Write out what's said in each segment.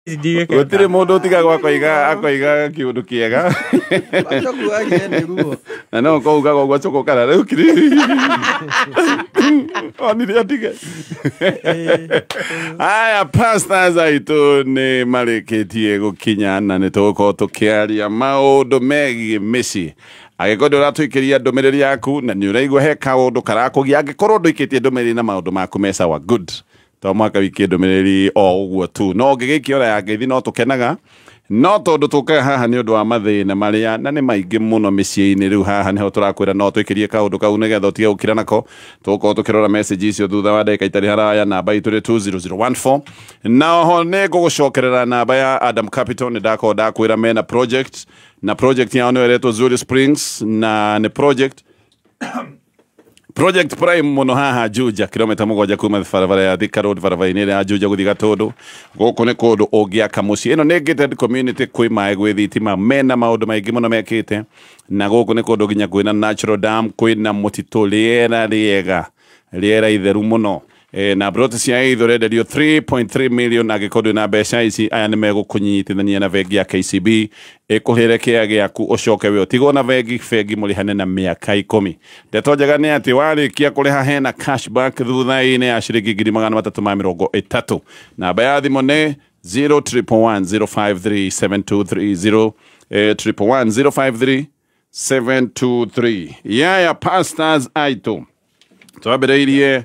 Gũtirĩ mũndũ ũtigagwo akoiga kĩũndũ kĩega. Na no ũkorwo ugaga ũguo cũkũ kana rĩu kiri. Onire atige. Aya pastors aitũ nĩ marĩkĩtie gũkinya na nĩ tũgũkorwo tũkĩaria maũndũ megiĩ mĩciĩ. Angĩkorwo ndũratũikĩria ndũmĩrĩri yaku na nĩ ũraigua he kaũndũ karakũgia, angĩkorwo ndũikĩtie ndũmĩrĩri na maũndũ maku me sawa, good. To mwaka wikie ndũmĩrĩri o ũguo tu. No ũngĩgĩikia ora ya ngeithi no tũkenaga. No tondũ tũkaga haha nĩ ũndũ wa mathĩna marĩa na nĩ maingĩ mũno mĩciĩ-inĩ, rĩu haha nĩho tũrakwĩra no tũikĩrie kaũndũ kau nĩgetha ũtige gũkira nako. Tũgũkorwo tũkĩrora message icio thutha wa ndagĩka itarĩ haraya. Namba itũ nĩ 20014. Na oho nĩ ngũgũcokerera namba ya Adam Capital. Nĩ ndakorwo ndakwĩra mena project, na project yao nĩyo ĩretwo Zuri Springs, na nĩ project prime muno haha Juja, kilomita 7 kuma barabara ya Thika Road, barabara-inĩ ya Juja gũthiĩ Gatũndũ. Gũkũ nĩ kũndũ ũngĩaka mũciĩ. Ĩno nĩ gated community, kwĩ maĩ, gwĩ thitima, mena maũndũ maingĩ mũno mekĩte. Na gũkũ nĩ kũndũ nginya kwĩna natural dam, kwĩna mũtitũ, rĩera rĩega, rĩera itheru mũno. Na broti cia itho renderio 3.3 million. Angĩkorwo ndwĩ na mbeca ici, aya nĩ megũkũnyitithania na bengi ya KCB ĩkũhĩre kĩa gĩaku, ũcoke we ũtigwo na bengi mũrĩhane na mĩaka 10. Ndeto njega nĩ atĩ warĩkia kũrĩha hena cashback thutha-inĩ ya ciringi 330,000. Namba ya thimũ nĩ 0111053 723, 0111053 723. Yaya pastors aitũ twambĩrĩirie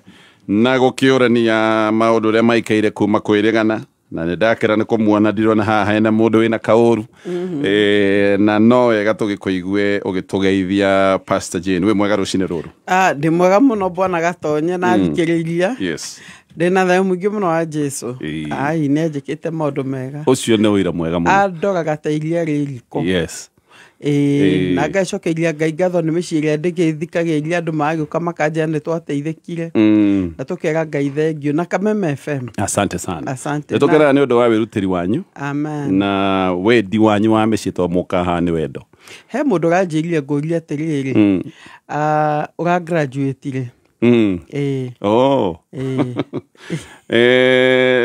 na gũkĩũrania maũndũ ũrĩa maikaire kuma kwĩrĩgana, na nĩ ndakĩra nĩ kũmuona ndirona haha hena mũndũ wĩna kaũru. Na no wega tũgĩkũigue ũgĩtũgeithia. Pastor Jane, wĩ mwega rũcinĩ rũrũ? Ndĩ mwega mũno bwana Gatonye na thikĩrĩria. Yes. Ndĩ na thayũ mũingĩ mũno wa Jesu. Ai nĩ anjĩkĩte maũndũ mega. Ũcio nĩ ũira mwega mũno. Andoraga ta iria rĩ riko. Yes. Na ngacokeiria Ngai ngatho nĩ mĩciĩ ĩrĩa ndĩgĩthikagĩrĩria andũ magĩũka makanjĩra nĩ twateithĩkire. Na tũkera Ngai thengio na Kameme FM. Asante sana. Asante. Nĩtũkenaga nĩ ũndũ wa wĩrutĩri wanyu. Amen. Na wendi wanyu wa mĩciĩ to mũka haha nĩ wendo. He mũndũ ũranjĩrire ngũrie atĩrĩrĩ, ũra graduate-ire. Oh.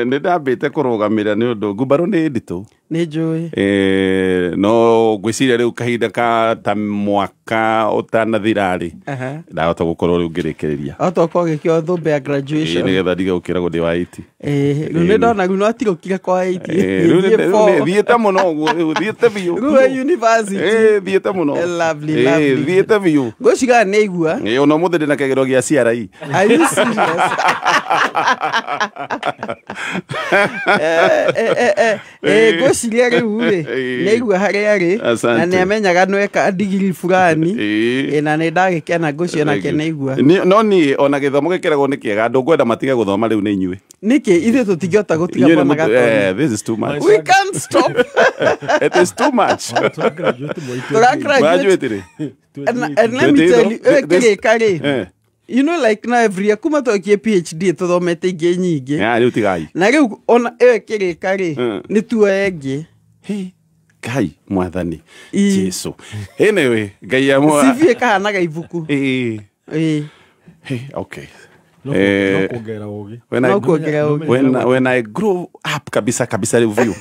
Nĩ ndambĩte kũrũgamĩra nĩ ũndũ ngumbarũ nĩ nditũ. Nĩ njũĩ. No ngwĩciria rĩu kahinda ka ta mwaka ũtanathira rĩ, ndahota gũkorwo rĩu ngĩrĩkĩrĩria. Ahota gũkorwo ũgĩkĩoya thũmbĩ ya graduation. Nĩgetha ndige gũkĩragwo ndĩ wa 80. Rĩu nĩ ndona rĩu no atirũkire kwa 80. Rĩu thiĩte mũno ũguo, rĩu thiĩte biũ. Rĩu wĩ university. Thiĩte mũno. Lovely, lovely. Thiĩte biũ. Ngwĩciria nĩ aigua. Ona ũmũthĩ ndĩna kĩgero gĩa CRE. Are you serious? Ngwĩciria rĩu rĩ, nĩ aigua harĩa arĩ, na nĩ amenyaga nĩ eka ndigiri fulani, na nĩ ndagĩkena ngwĩciria nake nĩ aigua. No niĩ ona gĩthomo gĩkĩragwo nĩ kĩega, andũ ngwenda matige gũthoma rĩu nĩ inyuĩ. Nĩkĩ ithuĩ tũtingĩhota gũtiga bwana Gatonye? This is too much. We can't stop. It is too much. Tũragraduate rĩ. And let me tell you, kĩrĩka rĩ, you know, like now every year kuma twakie PhD tuthomete ingĩ nyingĩ. Rĩu tigai. Na rĩu ona ĩyo ĩkĩrĩka rĩ, nĩ tuoe ĩngĩ. Ngai mwathani Jesu. Anyway, Ngai amwa. CV ĩkahanaga ibuku. Okay. No kuongera ũgĩ. No kuongera ũgĩ. When I grow up kabisa kabisa rĩu biũ.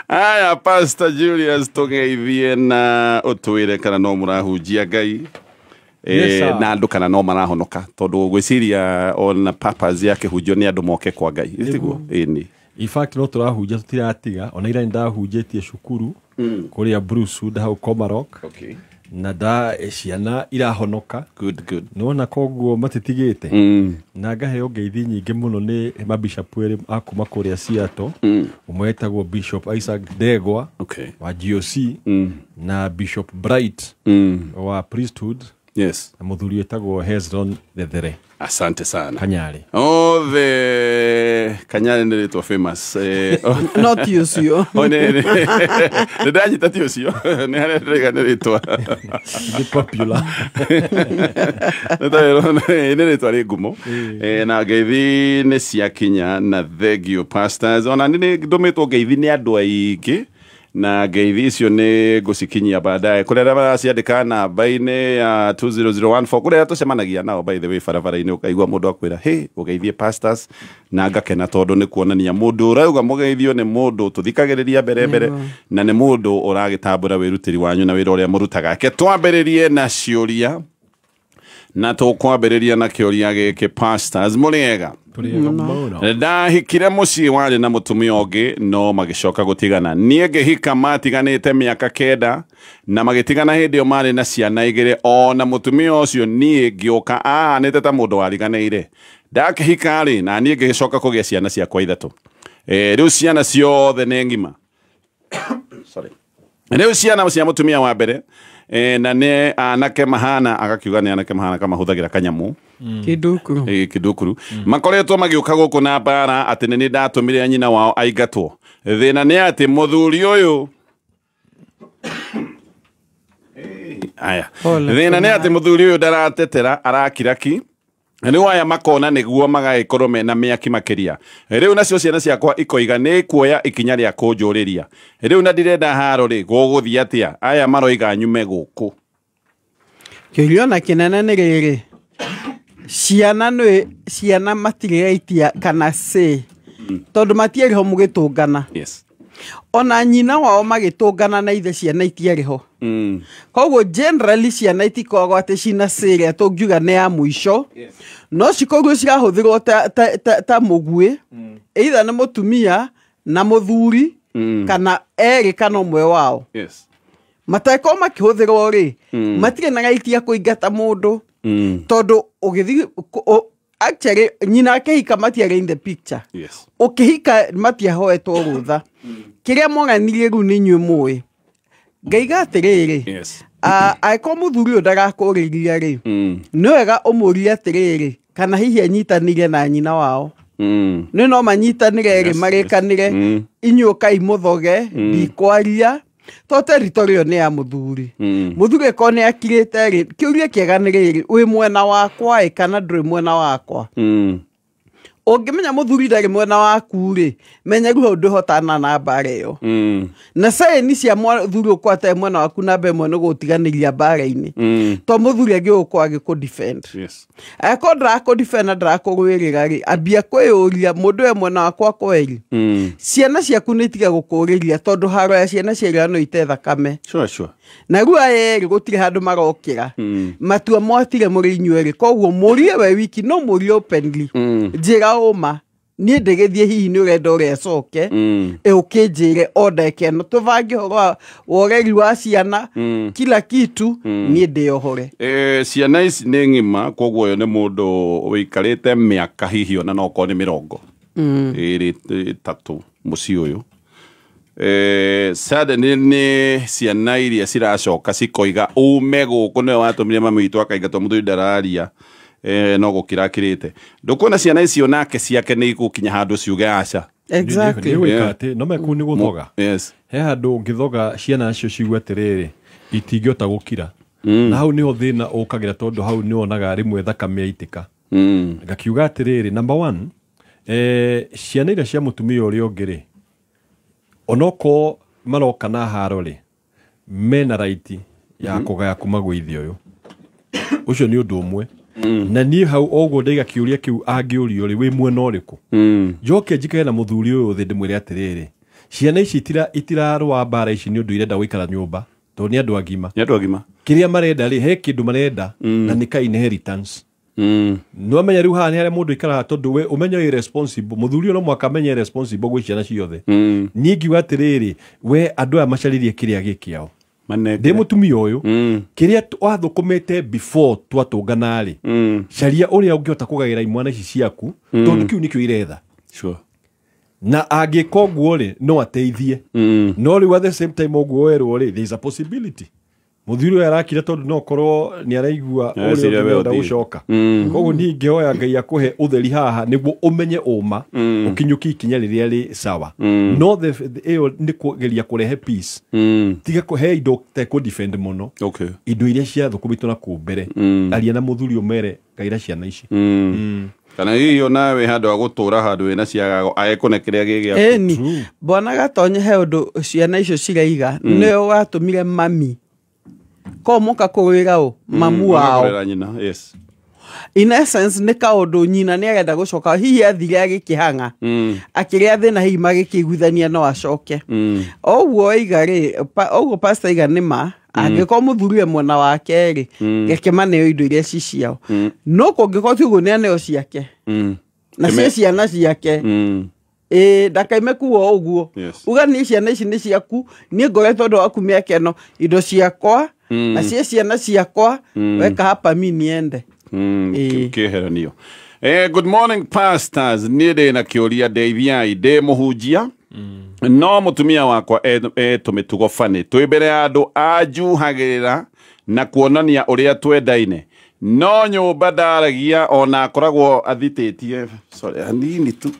Aya Pastor Julius tũgeithie na ũtwĩre kana no mũrahunjia Ngai. Na andũ kana no marahonoka tondũ ngwĩciria ona purpose ya kĩhunjio nĩ andũ moke kwa Ngai, tiguo? Ĩni. In fact no tũrahunjia tũtiratiga, ona ira nĩndahunjĩtie cukuru kũrĩa Bruce hau Komarok. Okay. Na nda ciana irahonoka. Good, good. Nĩwona koguo matitigĩte. Na ngaheo ngeithi nyingĩ mũno nĩ mabishop erĩ a kuma kũrĩa Seattle. Ũmwe etagwo Bishop Isaac Ndegwa wa GOC, na Bishop Bright wa Priesthood. Yes. Na mũthuri wĩtagwo Hezron Thethere. Asante sana. Kanyari. Othe Kanyari nĩ rĩtwa famous. No ti ũcio. Nĩ ndanyita ti ũcio. Nĩ harĩa ndĩraiga nĩ rĩtwa. Nĩ popular. Nĩ rĩtwa rĩ ngumo. Na ngeithi nĩ ciakinya na thank you pastors. Ona nĩ ndũmĩtwo ngeithi nĩ andũ aingĩ. Na ngeithi icio nĩ ngũcikinyia baadaye kũrĩ arĩa maraciandĩka namba-inĩ ya 20014 kũrĩ arĩa tũcemanagia nao by the way barabara-inĩ ũkaigua mũndũ akwĩra hey ũgeithie pastors na ngakena tondũ nĩ kuonania mũndũ ũrauga mũgeithio nĩ mũndũ tũthikagĩrĩria mbere mbere na nĩ mũndũ ũragĩtambũra wĩrutĩri wanyu na wĩra ũrĩa mũrutaga. Ke twambĩrĩrie na ciũria na tũkwambĩrĩria na kĩũria gĩkĩ pastors mũrĩega. Ndahikire mũciĩ warĩ na mũtumia ũngĩ no magĩcoka gũtigana. Niĩ ngĩhika matiganĩte mĩaka 9 na magĩtigana hĩndĩ ĩyo marĩ na ciana 2 o na mũtumia ũcio niĩ ngĩũka ahanĩte ta mũndũ wariganĩire. Ndakĩhika rĩ na niĩ ngĩgĩcoka kũgĩa ciana ciakwa 3. Rĩu ciana ciothe nĩ ng'ima. Sorry. Rĩu ciana cia mũtumia wa mbere na nĩ anake mahana agakiuga nĩ anake mahana kamahũthagĩra kanyamu kidukuru kidukuru makoretwo magĩũka gũkũ na mbara atĩ nĩ ndatũmire nyina wao aingatwo. Thĩna nĩ atĩ mũthuri ũyũ aya thĩna nĩ atĩ mũthuri ũyũ ndaratetera arakiraki. Rĩu aya makona nĩguo magagĩkorwo mena mĩaki makĩria. Rĩu nacio ciana ciakwa ikoiga nĩ kuoya ikinya rĩa kũnjũrĩria. Rĩu na ndirenda haro rĩ gũgũthiĩ atĩa? Aya maroiga nyume gũkũ. Kĩũria na kĩnene nĩ rĩrĩ, ciana nĩ ciana matirĩ kana say tondũ matiarĩ ho mũgĩtũngana. Yes. Ona nyina wao magĩtũngana na ithe ciana itiarĩ ho. Koguo generally ciana itikoragwo atĩ cina say ĩrĩa tũngiuga nĩ ya mũico. No cikorwo cirahũthĩrwo ta mũguĩ, either nĩ mũtumia na mũthuri kana erĩ kana ũmwe wao. Yes. Matakorwo makĩhũthĩrwo rĩ, matirĩ na right ya kũingata mũndũ tondũ ũgĩthiĩ actually nyina akĩhika matiarĩ in the picture. Yes. Ũkĩhika matiahoetwo rũtha. Kĩrĩa moranirie rĩu nĩ inyuĩ mũĩ. Ngaiga atĩrĩrĩ, Yes. angĩkorwo mũthuri ũyũ ndagakũrĩria rĩ, nĩ wega ũmũrie atĩrĩrĩ kana hihi anyitanĩire na nyina wao. Nĩ no manyitanĩre rĩ marĩkanĩre inyuĩ ũkai mũthoge ndikwaria to territory ĩyo nĩ ya mũthuri. Mũthuri ĩkorwo nĩ akirĩte rĩ, kĩũria kĩega nĩ rĩrĩ, wĩ mwena wakwa ĩ kana ndũrĩ mwena wakwa? Ũngĩmenya mũthuri ndarĩ mwena waku rĩ, menya rĩu hau ndũhotana na mbara ĩyo. Na saini cia mũthuri ũkorwo atarĩ mwena waku namba ĩmwe nĩ gũtiganĩria mbara-inĩ. To mũthuri angĩgũkorwo agĩkũ defend. Yes. Angĩkorwo ndarakũ defend na ndarakũrũĩrĩra rĩ, ambia kwĩyũria mũndũ e mwena wakwa kweri. Ciana ciaku nĩ itige gũkũrĩria tondũ haro ya ciana ciarĩa no ite thakame. Sure, sure. Na rĩu aya erĩ gũtirĩ handũ marokĩra. Matua mwatire mũrĩ inyuĩ erĩ, koguo mũrie we wiki no mũrie openly. Njĩra ũma niĩ ndĩgĩthiĩ hihi nĩ ũrenda ũrĩa acoke ũkĩnjĩre o ndagĩka ĩno tũbange ũhoro wa ũreri wa ciana kila kitu niĩ ndĩohore. Ciana ici nĩ ng'ima koguo ũyũ nĩ mũndũ ũikarĩte mĩaka hihi ona no okorwo nĩ 23 mũciĩ ũyũ. Suddenly nĩ ciana iria ciracoka cikoiga ume gũkũ nĩwe watũmire mami witũ akaingatwo mũthuri ndararia no gũkira akirĩte. Ndũkuona ciana icio nake ciake nĩ igũkinya handũ ciuge aca. Exactly. Nĩ atĩ no mekũ nĩ gũthoga. Yes. He handũ ũngĩthoga ciana icio ciuge atĩrĩrĩ itingĩhota gũkira. Na hau nĩho thĩna ũkagĩra tondũ hau nĩwonaga rĩmwe thakame yaitĩka. Ngakiuga atĩrĩrĩ number 1 ciana iria cia mũtumia ũrĩa ũngĩ rĩ onokorwo maroka na haro rĩ mena right ya kũgaya kuma gwĩ ithe ũyũ. Ũcio nĩ ũndũ ũmwe. Na niĩ hau oguo ndaiga kĩũria kĩu angĩũrio rĩ wĩ mwena ũrĩkũ. Njoke njikare na mũthuri ũyũ thĩ ndĩmwĩre atĩrĩrĩ ciana ici itirarũa mbara ici nĩ ũndũ irenda gũikara nyũmba tondũ nĩ andũ agima. Nĩ andũ agima. Kĩrĩa marenda rĩ he kĩndũ marenda na nĩ ka inheritance. Nĩ wamenya rĩu haha nĩ harĩa mũndũ aikaraga tondũ we ũmenye wĩ responsible mũthuri ũyũ no mũhaka amenye responsible gwĩ ciana ciothe. Niĩ ngiuga atĩrĩrĩ we andũ aya macarĩrie kĩrĩa gĩ kĩao. Ndĩ mũtumia ũyũ kĩrĩa wathũkũmĩte before twatũngana rĩ caria ũrĩa ũngĩhota kũgaĩra imwana ici ciaku tondũ kĩu nĩkĩo iretha. Sure. Na angĩka ũguo rĩ no ateithie. No rĩu at the same time ũguo werwo rĩ there is a possibility mũthuri ũyũ arakira tondũ no korwo nĩ araigua ũrĩa ũngĩenda gũcoka. Koguo niĩ ingĩhoya Ngai akũhe ũtheri haha nĩguo ũmenye ũma ũkinyũkie ikinya rĩrĩa rĩ sawa. No ĩyo nĩ kũgeria kũrehe peace. Tiga kũhe indo te kũ defend mũno. Okay. Indo iria ciathũkũmĩtwo na kũu mbere. Aria na mũthuri ũmere ngaira ciana ici. Kana hihi onawe handũ ha gũtũra handũ wĩna ciagago agĩkũne kĩrĩa gĩ gĩaku. Ĩni bwana Gatonye he ũndũ ciana icio ciraiga nĩwe watũmire mami ko moka kũrĩra ũ mamu wao. Yes. In essence nĩ kaũndũ nyina nĩ arenda gũcoka hihi athire agĩkĩhang'a akĩrĩa thĩna hihi magĩkĩiguithania no acoke. Ũguo iga rĩ ũguo pastor iga nĩ ma angĩkorwo mũthuri we mwena wake rĩ reke maneo indo iria ci ciao no kũngĩkorwo ti ũguo nĩ aneo ciake na cie ciana ciake ndakaime kuo ũguo uga niĩ ciana ici nĩ ciaku niĩ ngoretwo ũndũ waku mĩaka ĩno indo ciakwa na cie ciana ciakwa weka hapa mi niende. Kĩheranio. Good morning pastors, niĩ ndĩ na kĩũria ndeithiai ndĩ mũhunjia no mũtumia wakwa etũmĩtugo bani twĩ mbere ya andũ anjuhagĩrĩra na kuonania ũrĩa twendaine no nyũmba ndaragia ona akoragwo athitĩtie sorry hanini tu.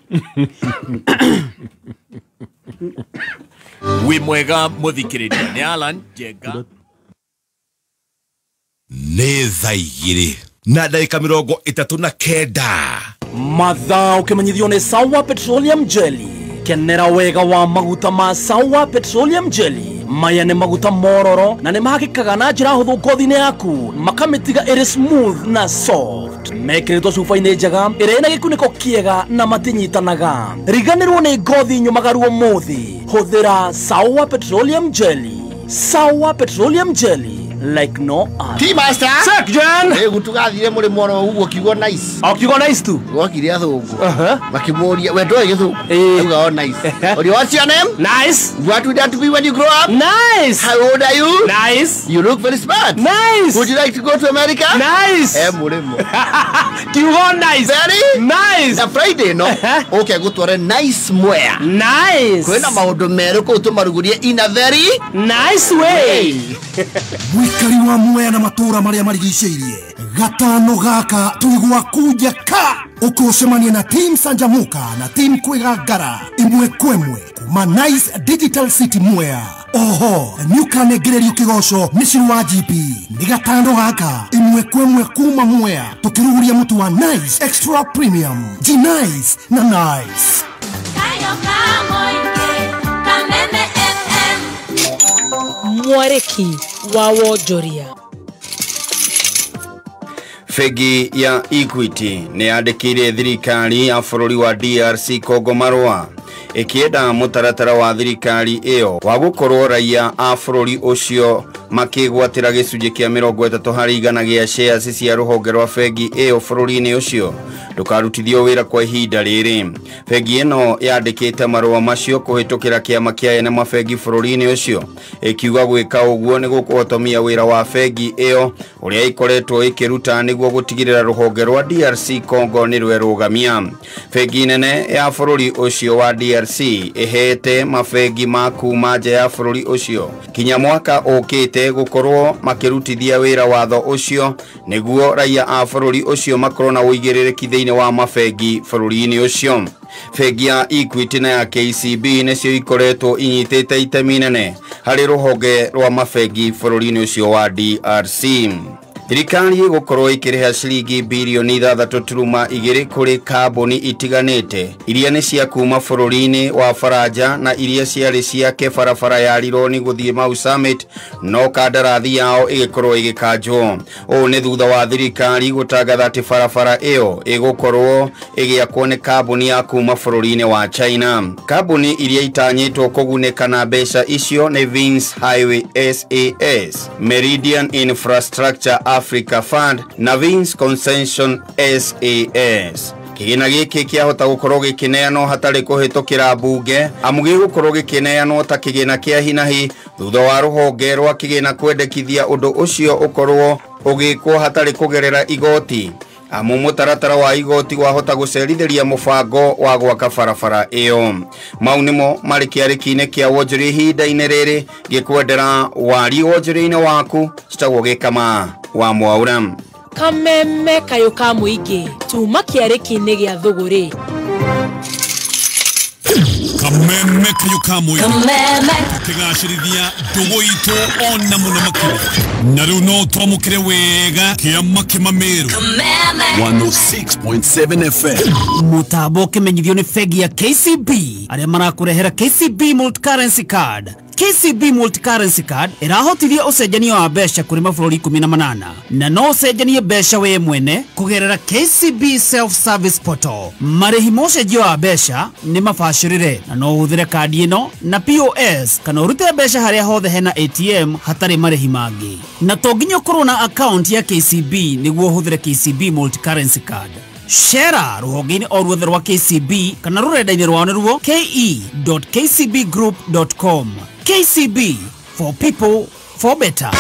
Wĩ mwega mũthikĩrĩria nĩ Alan Njenga. Nĩ thaa igĩrĩ na ndagĩka 39. Mathaa ũkĩmenyithio nĩ Sawa Petroleum Jelly. Kenera wega wa maguta ma Sawa Petroleum Jelly. Maya nĩ maguta mororo na nĩ mahakĩkaga na njĩra hũthũ ngothi-inĩ yaku makamĩtiga ĩrĩ smooth na soft. Mekĩrĩtwo cuba-inĩ njega ĩrĩa ĩna gĩkunĩko kĩega na matinyitanaga. Riganĩrwo nĩ ngothi nyũmagaru ũmũthĩ. Hũthĩra Sawa Petroleum Jelly. Sawa Petroleum Jelly like no other. T-Master. Sek Jan. Eh gutugathire muri moro uguo kiugo nice. O kiugo nice tu. Gwokire athungu. Makimuria we ndoe githungu. Auga o nice. Ori what's your name? Nice. What would that be when you grow up? Nice. How old are you? Nice. You look very smart. Nice. Would you like to go to America? Nice. Eh murimo. Kiugo nice. Very nice. Na Friday no. Okay gutware nice mwea. Nice. Kwina maundu meru kuu tumarugurie in a very nice way. Mwikari wa Mwea na matura maria marigicĩirie gatano gaka tũigua kunja ka ũkũcemania na team Sanjamuka na team Kwĩgangara ĩmwe kwemwe kuma Nice Digital City Mwea. Oho nĩũkanengererio kĩgoco mĩciĩ wa GP nĩ gatano gaka ĩmwe kwemwe kuma Mwea tũkĩruguria mũtu wa Nice Extra Premium G Nice na Nice. Mwareki wa wonjoria. Bengi ya Equity nĩ yandĩkĩire thirikari ya bũrũri wa DRC Congo marũa ĩkĩenda mũtaratara wa thirikari ĩyo wa gũkorwo raia a bũrũri ũcio makĩgwatĩra gĩcunjĩ kĩa 30% gĩa shares cia rũhonge rwa bengi ĩyo bũrũri-inĩ ũcio ndũkarutithio wĩra kwa ihinda rĩrĩ. Bengi ĩno yandĩkĩte marũa macio kũhĩtũkĩra kĩama kĩa ene mabengi bũrũri-inĩ ũcio ĩkiuga gwĩka ũguo nĩ gũkũhotomia wĩra wa bengi ĩyo ũrĩa ĩkoretwo ĩkĩruta nĩguo gũtigĩrĩra rũhonge rwa DRC Congo nĩ rwerũgamia. Bengi nene ya bũrũri ũcio wa DRC ĩhete mabengi ma kuma nja ya bũrũri ũcio kinya mwaka ũkĩte gũkorwo makĩrutithia wĩra watho ũcio nĩguo raia a bũrũri ũcio makorwo na ũigĩrĩrĩki thĩinĩ wa mabengi bũrũri-inĩ ũcio. Bengi ya Equity na ya KCB nĩcio ikoretwo inyitĩte itemi nene harĩ rũhonge rwa mabengi bũrũri-inĩ ũcio wa DRC. Thirikari ĩgũkorwo ĩkĩrĩha ciringi birioni 6.2 kũrĩ kambuni itiganĩte iria nĩ cia kuma bũrũri-inĩ wa Faranja na iria ciarĩ ciake barabara ya Rironi gũthiĩ Mau Summit no kandarathi yao ĩgĩkorwo ĩgĩkanjwo. Ũũ nĩ thutha wa thirikari gũtangatha atĩ barabara ĩyo ĩgũkorwo ĩgĩakwo nĩ kambuni ya kuma bũrũri-inĩ wa China. Kambuni iria itanyĩtwo kũgunĩka na mbeca icio nĩ Vince Highway SAS, Meridian Infrastructure Africa Fund na Vince Concession SAS. Kĩgĩna gĩkĩ kĩahota gũkorwo gĩkĩneanwo hatarĩ kũhĩtũkĩra mbunge amu gĩgũkorwo gĩkĩneanwo ta kĩgĩna kĩa hinahi thutha wa rũhonge rwa kĩgĩna kwendekithia ũndũ ũcio ũkorwo ũgĩkwo hatarĩ kũgerera igoti amu mũtaratara wa igoti wahota gũcerithĩria mũbango wa gwaka barabara ĩyo. Mau nĩmo marĩ kĩarĩki-inĩ kĩa wonjoria ihinda-inĩ rĩrĩ gĩkwendera wari wonjoria-inĩ waku citagwo gĩkama wa Mwaura. Kameme kayũ ka mũingĩ tuma kĩarĩki-inĩ gĩa thũgũrĩ. Kameme kayo kamwe tukigacirithia ndugu itu ona muno makiria na riu no twamukire wega kiama kimameru 106.7 FM. Mutambo kimenyithio ni bengi ya KCB aria marakurehera KCB Multi-Currency Card. KCB Multi-Currency Card irahotithia ucenjania wa mbeca kuri mabũrũri 18 na no ucenjanie mbeca we mwene kugerera KCB Self Service Portal. Marĩhi ma ũcenjia wa mbeca nĩ mabacĩrĩre na no ũhũthĩre kandi ĩno na POS kana ũrute mbeca harĩa hothe hena ATM hatarĩ marĩhi mangĩ. Na to nginya ũkorwo na account ya KCB nĩguo ũhũthĩre KCB Multi-Currency Card. Shera ruhonge-inĩ o ruothe rwa KCB kana rũrenda-inĩ rwao nĩruo ke.kcbgroup.com. KCB, for people, for better.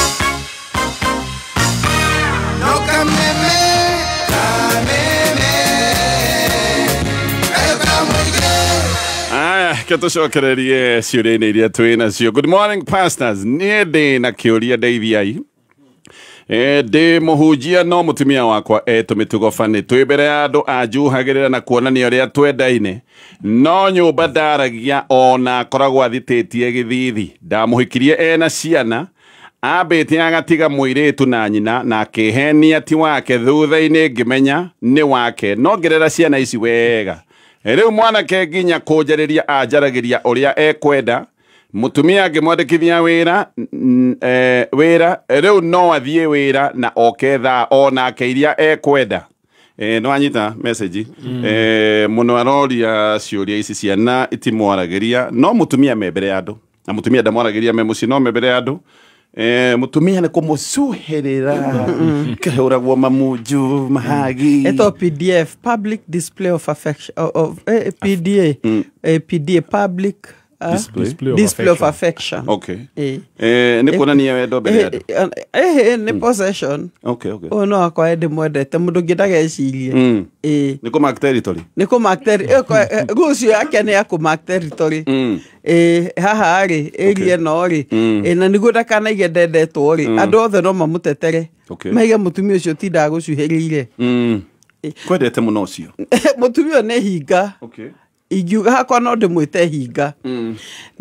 Aya, ketucokererie ciũria-inĩ iria twĩ nacio. Good morning pastors, niĩ ndĩ na kĩũria ndeithiai. Ndĩ mũhunjia no mũtumia wakwa etũ mĩtugo bani twĩ mbere ya andũ anjuhagĩrĩra na kuonania ũrĩa twendaine no nyũmba ndaragia ona akoragwo athitĩtie gĩthithi. Ndamũhikirie ena ciana ambĩte agatiga mũirĩtu na nyina na akĩhenia ti wake, thutha-inĩ ngĩmenya nĩ wake no ngĩrera ciana ici wega. Rĩu mwanake nginya kũnjarĩria anjaragĩria ũrĩa ekwenda. Mutumia angĩmwandĩkithia wĩra wĩra rĩu no athiĩ wĩra na oke thaa onake iria ekwenda. No anyita message mũno aroria ciũria ici ciana itimwaragĩria no mutumia me mbere ya andũ na mutumia ndamwaragĩria me mũciĩ no me mbere ya andũ. Mutumia nĩ kũmũcuhĩrĩra kĩhũragwo mamunju mahagi. Eto PDF, public display of affection of PDA. PDA, public display of affection. Okay. Nĩ kuonania wendo mbere ya andũ. Nĩ possession. Okay, okay. Ũyũ no akorwo ndĩmwendete mũndũ ũngĩ ndagecirie. Nĩ kũ mark territory. Nĩ kũ mark territory. Rĩu ũcio yake nĩ ya kũ mark territory. Haha rĩ area ĩno rĩ na nĩguo ndakanaige ndendetwo rĩ andũ othe no mamũtetere. Maige mũtumia ũcio tindaga gũcuhĩrĩire. Kwendete mũno ũcio. Mũtumia ũyũ nĩ hinga. Okay. Ingiuga hakwa no ndĩmwĩte hinga.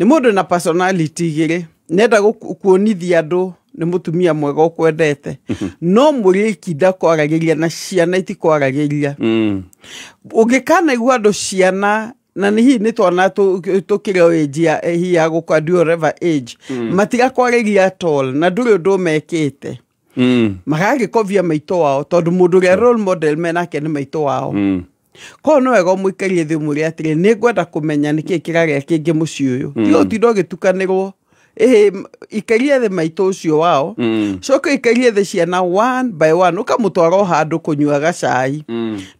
Nĩ mũndũ na personality igĩrĩ nenda kuonithia andũ nĩ mũtumia mwega ũkwendete no mũrĩki ndakwaragĩria na ciana itikwaragĩria. Ũngĩkanaigua andũ ciana na nĩ hihi nĩ twana tũkĩrĩ o age ya hihi ya gũkua whatever age matigakwarĩria at all na ndũrĩ ũndũ mekĩte. Magagĩkovia maitũ wao tondũ mũndũ ũrĩa role model menake nĩ maitũ wao. Koguo no wega ũmũikarie thĩ ũmwĩre atĩrĩ nĩ ngwenda kũmenya nĩkĩĩ kĩrarĩa kĩngĩ mũciĩ ũyũ. Tiga ũtinde ũgĩtukanĩrwo. Ikaria thĩ maitũ ũcio wao coke ikarie thĩ ciana one by one ũkamũtwara o handũ kũnyua gacai.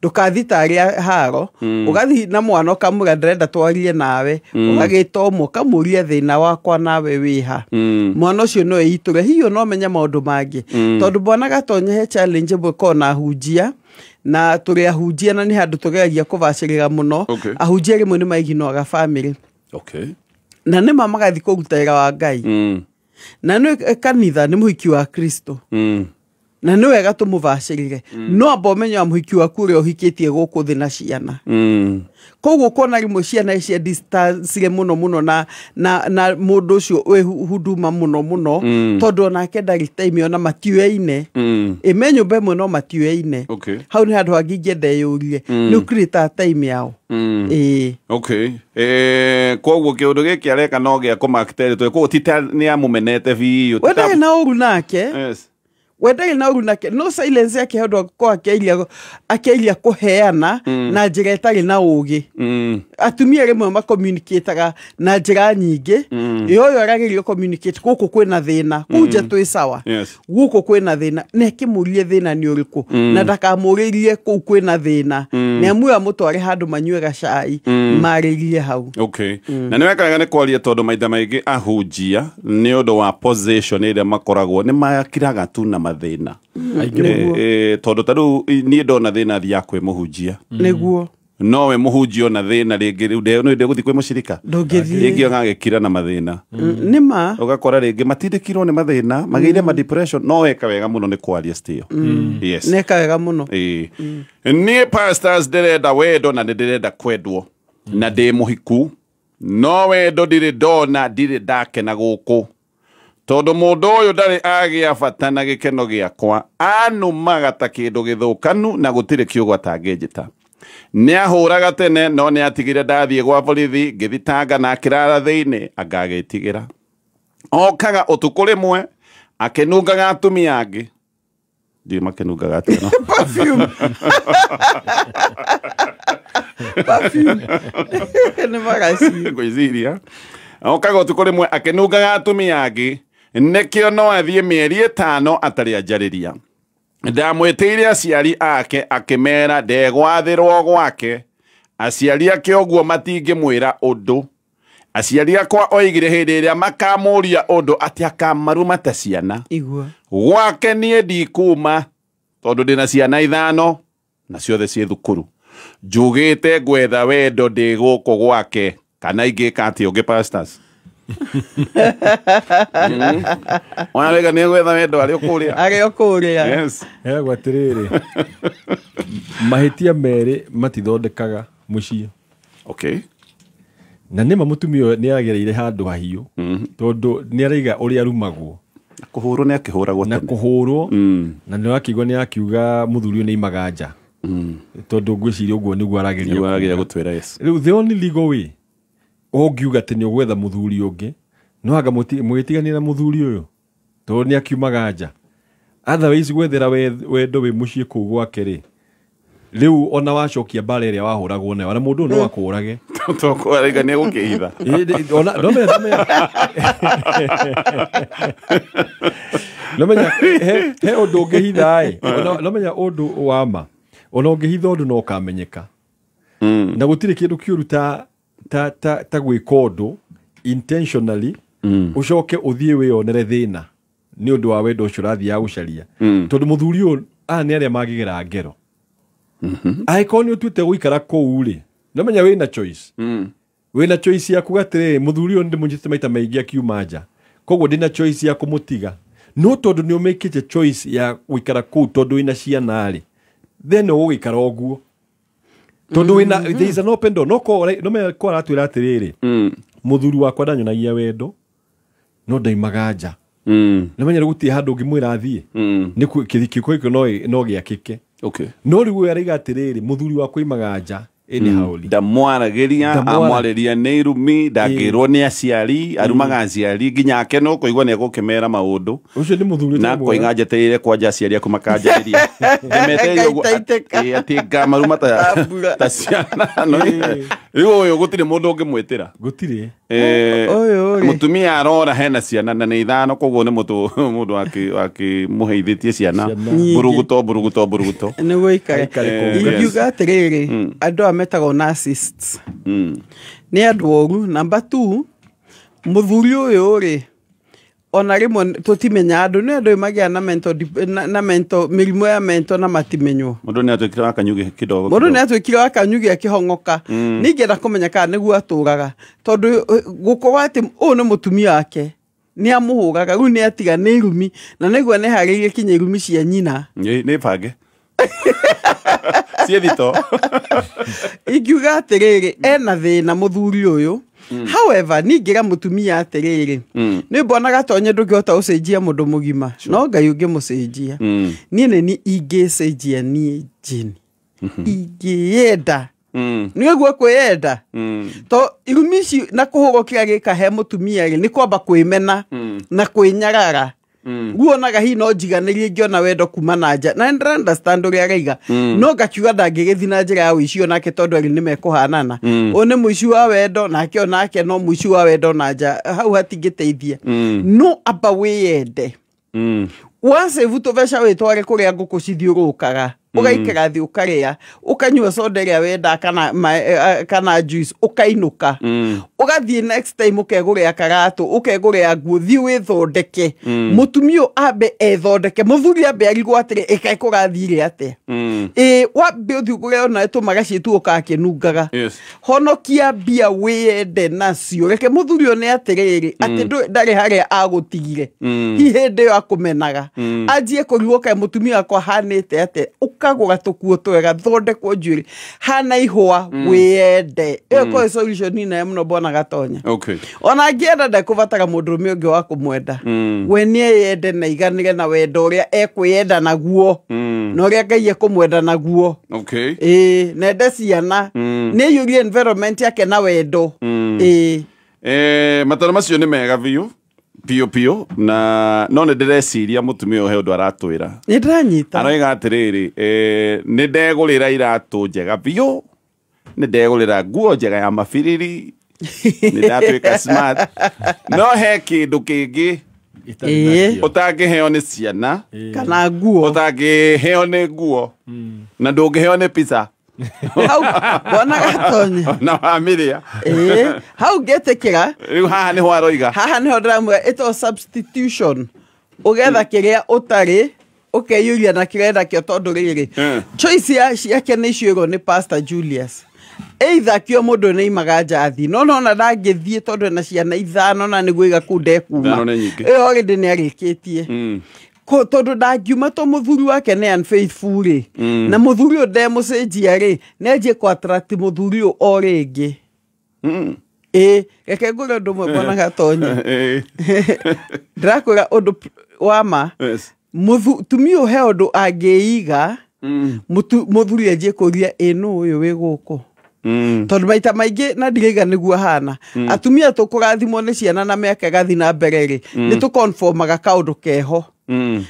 Ndũkathi tarĩ haro ũgathiĩ na mwana ũkamwĩra ndĩrenda twarie nawe ũgagĩta ũmwe ũkamũria thĩna wakwa nawe wĩha. Mwana ũcio no eitũre hihi no menye maũndũ mangĩ tondũ mwana gatonye he challenge ĩmwe ĩkoragwo na ahunjia na tũrĩ ahunjia na nĩ handũ tũgeragia kũbacĩrĩra mũno. Ahunjia rĩmwe nĩ maiginoaga family. Okay. Na nĩ ma magathiĩ kũruta wĩra wa Ngai. Na nĩ kanitha nĩ mũhiki wa Kristo. Na nĩ wega tũmũbacĩrĩre no amba ũmenye wa mũhiki waku ũrĩa ũhikĩtie gũkũ thĩ na ciana. Koguo kuona rĩmwe ciana cia distance mũno mũno na mũndũ ũcio wĩ huduma mũno mũno tondũ onake ndarĩ time ona matiũyaine. Me nyũmba ĩmwe no matiũyaine. Hau nĩ handũ hangĩ ingĩenda ĩyũrie nĩ ũcreate time yao. Okay. Koguo kĩũndũ gĩkĩ areka no gĩa kũ mark territory koguo ti ta nĩ amũmenete biũ. We ndarĩ na ũru nake. Yes. We ndarĩ na ũru nake no silence yake handũ akorwo akĩairia kũheana na njĩra ĩtarĩ na ũgĩ. Atumia rĩmwe macommunicataga na njĩra nyingĩ. Ĩyo arageria communicate gũkũ kwĩna thĩna kũu nja twĩ sawa. Gũkũ kwĩna thĩna na ĩkĩmũrie thĩna nĩ ũrĩkũ na ndakamũrĩrie kũu kwĩna thĩna nĩ amuoya mũtware handũ manyue gacai marĩrie hau. Okay. Na nĩ weka wega nĩ kwaria tondũ maita maingĩ ahunjia nĩ ũndũ wa position ĩrĩa makoragwo nĩ makiraga tu na mathĩna. Tondũ ta rĩu niĩ ndona thĩna thiaga kwĩ mũhunjia. Nĩguo. Nowe mũhunjia ona thĩna rĩngĩ rĩu nĩ ndegũthiĩ kwĩ mũcirika. Ndũngĩthiĩ. Rĩngĩ agagĩkira na mathĩna. Nĩ ma. Ũgakora rĩngĩ matindĩkirwo nĩ mathĩna magĩire ma depression no weka wega mũno nĩ kwaria still. Yes. Neka wega mũno. Niĩ pastors ndĩrenda wendo na nĩ ndĩrenda kwendwo na ndĩ mũhiku No wendo ndirĩ ndona, ndirĩ ndakena gũkũ. Tondũ mũndũ ũyũ ndarĩ agĩa bata na gĩkeno gĩakwa, anumaga ta kĩndũ gĩthũkanu na gũtirĩ kiugo atangĩnjĩta. Nĩahũraga tene no nĩatigire ndathiĩ gwa borithi ngĩthitanga na akĩrara thĩinĩ angagĩtigĩra. Okaga ũtukũ rĩmwe akĩnungaga atumia angĩ. Ndiũ makĩnungaga atĩa no? Perfume. Perfume. Nĩ maraci. Ngwĩciria. Okaga ũtukũ rĩmwe akĩnungaga atumia angĩ, nĩkĩo no athiĩ mĩeri 5 atarĩ anjarĩria. Ndamwĩtĩire aciari ake akĩmera ndegwathĩrwo gwake. Aciari ake ũguo matingĩmwĩra ũndũ. Aciari akwa oigire hĩndĩ ĩrĩa makamũria ũndũ atĩ akamaruma ta ciana. Igua. Gwake niĩ ndikuma tondũ ndĩna ciana 5 na ciothe ciĩ thukuru. Njugĩte ngwetha wendo ndĩ gũkũ gwake kana ingĩka atĩa ũngĩ pastors. Ona wega nĩ gwetha wendo arĩ kũrĩa. Arĩ kũrĩa. Yes. Heragwo atĩrĩrĩ, mahĩtia merĩ matithondekaga mũciĩ. Okay. Na nĩma mũtumia ũyũ nĩagereire handũ hahiũ, tondũ nĩaraiga ũrĩa arumagwo. Na kũhũrwo nĩ akĩhũragwo na tene. Kũhũrwo, na nĩũrakĩigua nĩakiuga mũthuri ũyũ nĩaimaga nja. Tondũ ngwĩciria ũguo nĩguo arageria Nĩguo arageria kuuga. gũtwĩra, yes. Rĩu the only legal way ũngiuga atĩ nĩ ũgwetha mũthuri ũngĩ, no anga mũgĩtiganĩra na mũthuri ũyũ tondũ nĩ akiumaga nja. Otherwise gwethera wendo wĩ mũciĩ kũu gwake rĩ, rĩu ona wacokia mbara ĩrĩa wahũragwo nayo, ona mũndũ ũyũ no akũũrage. Tondũ nĩ egũkĩhitha. Ĩ, ona, no menya, no menya. No menya, he ũndũ ũngĩhitha ĩ. Ona, no menya ũndũ wa ma. Ona ũngĩhitha ũndũ no ũkamenyeka. Na gũtirĩ kĩndũ kĩũru ta gwĩka ũndũ intentionally, ũcoke ũthiĩ wĩyonere thĩna nĩ ũndũ wa wendo ũcio ũrathiaga gũcaria. Tondũ mũthuri ũyũ, aya nĩ arĩa mangĩgera ngero. Angĩkorwo nĩ ũtuĩte gũikara kũu rĩ, no menya wĩna choice. Wĩna choice ya kuga atĩrĩrĩ, mũthuri ũyũ nĩndĩmũnyitĩte maita maingĩ akiuma nja, koguo ndĩna choice ya kũmũtiga. No tondũ nĩ ũmĩkĩte choice ya gũikara kũu tondũ wĩna ciana rĩ, then ũgũgĩikara ũguo. Tondũ wĩna, there is an open door. No ko, no menya ko aratwĩra atĩrĩrĩ, mũthuri wakwa ndanyonagia wendo, no ndaimaga nja. No menya gũtirĩ handũ ũngĩmwĩra athiĩ. Nĩ kĩhiko gĩkĩ no gĩakĩke. Okay. No rĩu ũyũ araiga atĩrĩrĩ, mũthuri wakwa aimaga nja anyhow. Ndamwaragĩria, amwarĩria nĩ irumi, ndangĩrwo nĩ aciari, arumaga aciari nginya ake no kũigua nĩ egũkĩmera maũndũ. Ũcio nĩ mũthuri Na ũtarĩ koiga mwega. njetereire kwanja aciari aku makanjarĩria. Ndĩmetereire ũguo atĩ ngamaruma ta ciana. No, rĩu ũyũ gũtirĩ mũndũ ũngĩmwĩtĩra. Gũtirĩ. Ũyũ rĩ. Mũtumia arora hena ciana na nĩ 5, koguo nĩ mũndũ akĩmũheithĩtie ciana. Nyingĩ. Mburuguto, mburuguto, mburuguto. Nĩguo ikare. Aikare kũu. Ingiuga atĩrĩrĩ, andũ aya metagwo narcissists. Nĩ andũ oru. Number 2, mũthuri ũyũ rĩ, ona rĩmwe tũtimenya andũ, nĩ andũ magĩa na mental na mental, mĩrimũ ya mental na matimenywo. Mũndũ nĩ atuĩkire wa kanyugĩ kidogo. Mũndũ nĩ atuĩkire wa kanyugĩ akĩhong'oka. Nĩ ingĩenda kũmenya kana nĩguo atũraga. Tondũ gũkorwo atĩ ũyũ nĩ mũtumia wake, nĩ amũhũraga, rĩu nĩ atiga nĩ irumi, na nĩguo nĩ harĩirie kinya irumi cia nyina. Nĩ bange. Ciĩ thito. Ingiuga atĩrĩrĩ, ena thĩna mũthuri ũyũ. However, ningĩra mũtumia atĩrĩrĩ, nĩ mbonaga tonye ndũngĩhota gũcenjia mũndũ mũgima, no Ngai ũngĩmũcenjia. Niĩ nĩ niĩ ingĩcenjia niĩ Jane. Ingĩenda. Nĩ ũguo kwĩyenda. To irumi ici na kũhũrwo kĩrĩa gĩka he mũtumia rĩ, nĩ kwamba kwĩmena na kwĩnyarara. Guonaga hihi no njiganĩrie ingĩona wendo kuma na nja. Na nĩ understand ũrĩa araiga. No ngakiuga ndangĩgĩthiĩ na njĩra ya ũici onake tondũ erĩ nĩ mekũhanana. Ũyũ nĩ mũici wa wendo, nake onake no mũici wa wendo na nja. Hau hatingĩteithia. No amba wĩyende. Wacĩbu tũbeca wĩtware kũrĩa ngũkũ cithiũrũrũkaga. Ũgaikara thĩ ũkarĩa, ũkanyua soda ĩrĩa wendaga kana juice, ũkainũka. Ũgathiĩ next time ũkegũrĩra karatũ, ũkegũrĩra nguo, thiĩ wĩthondeke. Mũtumia ũyũ ambe ethondeke, mũthuri ambe arigwo atĩrĩ, ĩkaĩ kũrathire atĩa? Ĩ, wambe ũthiĩ ũgũre ona tũmaga ciĩtu ũgakĩnungaga. Honokia mbia wĩyende nacio. Reke mũthuri ũyũ nĩ atĩrĩrĩ, atĩ ndarĩ harĩa agũtigire. Hihi hĩndĩ ĩyo akũmenaga. Anjie kũrigwo kaĩ mũtumia wakwa ahanĩte atĩa? Ũkagũra tũkuo twega, thondekwo njuĩrĩ, hana ihũa, wĩyende. Ĩyo korwo solution nene mũno mbonaga Bwana Gatonya. Okay. Ona angĩenda ndekũbatara mũndũrũme ũngĩ wa kũmwenda. We nĩeyende na iganĩre na wendo ũrĩa ekwĩyenda naguo. Na ũrĩa Ngai ekũmwenda naguo. Okay. Ĩĩ, nende ciana. Nĩaiyũrie environment yake na wendo. Ĩĩ. Mataro macio nĩ mega biũ. Piũ piũ na no nĩ ndĩreciria mũtumia ũyũ he ũndũ aratwĩra. Nĩ ndĩranyita. Aroiga atĩrĩrĩ, nĩ ndegũrĩra iratũ njega biũ, nĩ ndegũrĩra nguo njega ya mabiriri, nĩ ndatuĩka smart. No he kĩndũ kĩngĩ ũtangĩheo nĩ ciana kana nguo, ũtangĩheo nĩ nguo, na ndũngĩheo nĩ pizza. Hau Bwana Gatonya na wamĩrĩa. Hau ngĩtĩkĩra. Rĩu haha nĩho aroiga. Haha nĩho ndĩramwĩra ĩtagwo substitution. Ũgetha kĩrĩa ũtarĩ ũkeiyũria na kĩrĩa nakĩo tondũ rĩrĩ choice ciake nĩ icio nĩ Pastor Julius. Either kĩo mũndũ nĩ aimaga nja athiĩ, no nona ndangĩthiĩ tondũ ena ciana ithano na nĩguo iga kũu ndekuma. Ĩyo already nĩ arĩkĩtie. Tondũ ndangiuma to mũthuri wake nĩ unfaithful rĩ, na mũthuri ũyũ ndemũcenjia rĩ, nĩ anjie kũ attract mũthuri ũyũ o rĩngĩ. Ĩĩ, reke ngwĩre ũndũ ũmwe Bwana Gatonya. Ndĩrakwĩra ũndũ wa ma. Mũtumia ũyũ he ũndũ angĩiga, mũthuri anjie kũria ĩ nũ ũyũ wĩ gũkũ. Tondũ maita maingĩ na ndiraiga nĩguo ahana. Atumia tũkũrathimwo nĩ ciana na mĩaka ĩgathiĩ na mbere rĩ, nĩ tũconformaga kaũndũ keho.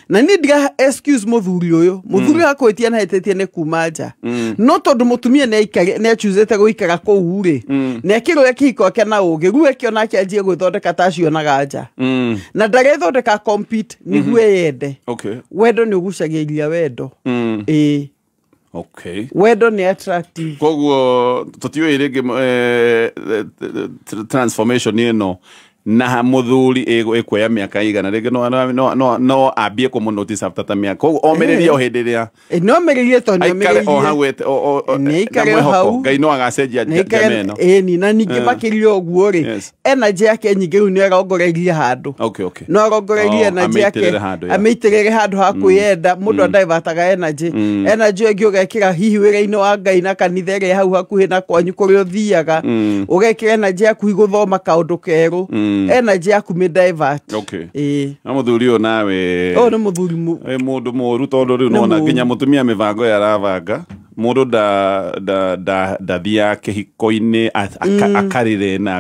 Na niĩ ndira excuse mũthuri ũyũ. Mũthuri akwĩtia na hĩtĩtie nĩ kuma nja. No tondũ mũtumia nĩ achusĩte gũikara kũu rĩ, nĩ akĩrũe kĩhiko gĩake na ũgĩ, rĩu akĩona akĩanjie gwĩthondeka ta acionaga nja. Na ndarethondeka compete nĩguo eyende. Wendo nĩ ũgucagĩrĩria wendo. Ĩĩ. Okay. Wendo nĩ attractive. Koguo tũtiũĩ rĩngĩ transformation ĩno na mũthuri ĩkuoya mĩaka igana rĩngĩ no ambie kũmũ-notice after ta mĩaka. Koguo omĩrĩrie o hĩndĩ ĩrĩa. No omĩrĩrie tondũ nĩ Aikare o hau nĩ aikare o hau. Ngai no agacenjia njama ĩno. Ĩni na ningĩ makĩria ũguo rĩ, energy yake nyingĩ rĩu nĩ arongoreirie handũ. Okay. No arongoreirie energy yake amĩitĩrĩre handũ ha kwĩyenda. Mũndũ adivataga energy. Energy ĩngĩ ũgekĩra hihi wĩra-inĩ wa Ngai na kanitha ĩrĩa hau hakuhĩ na kwanyu kũrĩa ũthiaga. Ũgekĩra energy yaku gũthoma kaũndũ kerũ. Energy yaku mĩ divert. Okay. Na mũthuri ũyũ nawe. Ũyũ nĩ mũthuri mũndũ mũũru tondũ rĩu nona nginya mũtumia mĩbango ĩrĩa arabanga mũndũ ndathiaga kĩhiko-inĩ akarĩre na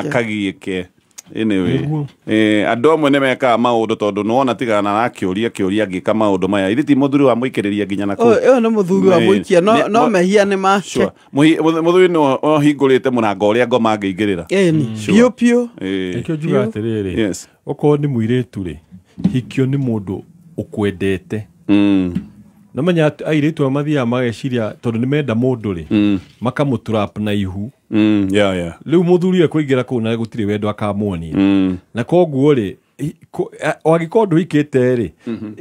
akagiĩke. Anyway, andũ amwe nĩ mekaga maũndũ tondũ nĩwona tigana arakĩũria kĩũria angĩka maũndũ maya. Ithe ti mũthuri wa mũikĩrĩria nginya na kũu. Ũyũ nĩ mũthuri wa mũikia, no mehia nĩ make. Sure. Mũthuri nĩ ohingũrĩte mũrango ũrĩa ngoma angĩingĩrĩra. Ĩni, piũ piũ. Nĩkĩo njugaga atĩrĩrĩ, okorwo nĩ mũirĩtu rĩ, hikio nĩ mũndũ ũkwendete. No menya airĩtu amwe mathiaga mageciria tondũ nĩ menda mũndũ rĩ, makamũtrap na ihu. Yeah. Rĩu mũthuri ekũingĩra kũu na gũtirĩ wendo akamuonia. Na koguo rĩ, angĩkorwo ndũhikĩte rĩ,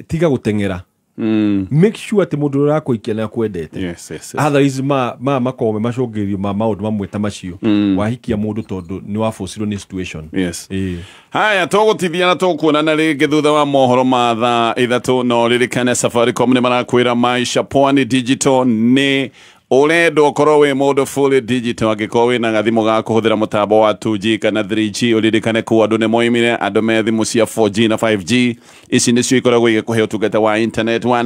tiga gũteng'era. Make sure atĩ mũndũ ũrĩa ũrakũhikia nĩ akwendete. Yes. Otherwise makorwo me macũngĩrĩrio ma maũndũ mamwe ta macio. Wahikia mũndũ tondũ nĩ wabocirwo nĩ situation. Yes. Haya, tũgũtithia na tũkuonana rĩngĩ thutha wa mohoro ma thaa 3. No ririkane Safaricom nĩ marakwĩra Maisha Pwani Digital nĩ ũrendwo ũkorwo wĩ mũndũ fully digital. Angĩkorwo wĩna gathimũ ga kũhũthĩra mũtambo wa 2G kana 3G, ũririkane kũu andũ nĩ moimire, andũ me thimũ cia 4G na 5G. Ici nĩcio ikoragwo igĩkũhe ũtungata wa internet wa